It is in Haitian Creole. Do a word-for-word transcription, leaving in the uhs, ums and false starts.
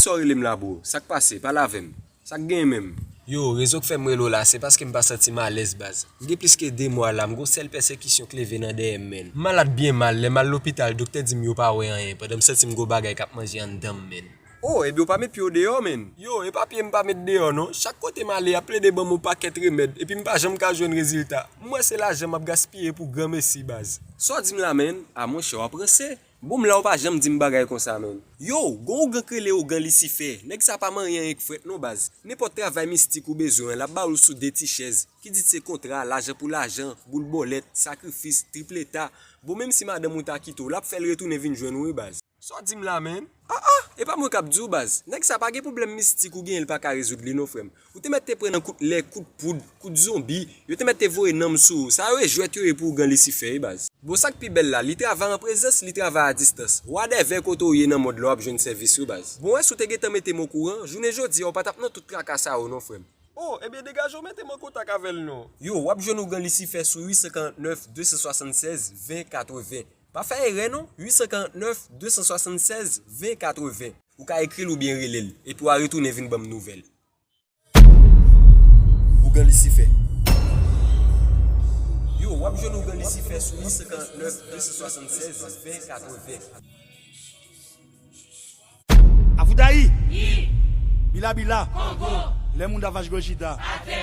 Sa w rele m la, bro? Sa k pase? Pale avè m. Sa k genyen menm? Yo, rezon k fè m rele w la, se paske m pa santi m alèz, baz. M gen plis ke de mwa la, m gon sèl pèsekisyon k leve nan dèyè m, menn. M malad byen mal, lè m al lopital, doktè di m yo pa wè anyen, pandan m santi m gon bagay k ap manje anndan m, menn. Oh, ebyen w pa met pye w deyò, menn. Yo, e pa pye m pa met deyò, non. Chak kote m ale, y ap plede ban m yon pakèt remèd, epi m pa janm ka jwenn rezilta. M wè se lajan m ap gaspiye pou granmesi, baz. Sa w di m la, menn? A, monchè, w ap ranse. Bon, m la, w pa janm di m bagay konsa, menn. Yo, gon ougan k rele ougan Lisifè. Nèg sa pa manyen anyen k frèt non, baz. Nenpòt travay mistik ou bezwen an, l ap ba w l sou de ti chèz. Ki di se kontra, lajan pou lajan, boul bòlèt, sakrifis, tripleta. Bon, menm si madanm ou ta kite w, l ap fè l retounen vin jwenn ou wi, baz. Sa w di m la, menn? Ah, ah, e pa mwen k ap di w, baz. Nèg sa pa gen pwoblèm mistik ou genyen l pa ka rezoud li non, frè m. Ou te mèt te pran nan kout lè, kout poud, kout zonbi. Yo te mèt te voye nanm sou ou. Sa yo e jwèt yo ye pou ougan Lisifè wi, baz. Bon, sa k pi bèl la, li travay an prezans, li travay a distans. Wa dè vè kote w ye nan mond lan w ap jwenn sèvis wi, baz. Bon, wè si w te gentan mete m okouran, jounen jodi a w pa t ap nan tout traka sa yo non, frè m. Oh, ebyen degaje w mete m an kontak avè l non. Yo, w ap jwenn ougan Lisifè sou uit san karant nèf, de san swasann sèz, ven katreven. Pa fè erè non, uit san karant nèf, de san swasann sèz, ven katreven. Ou ka ekri l oubyen rele l, epi w a retounen vin ban m nouvèl. Ougan Lisifè. Yo, w ap jwenn ougan Lisifè sou uit san karant nèf, de san swasann sèz, ven katreven. Avoudayi! Yi! Bila bila! Kongo! Lè moun da vach gòjida! Atè!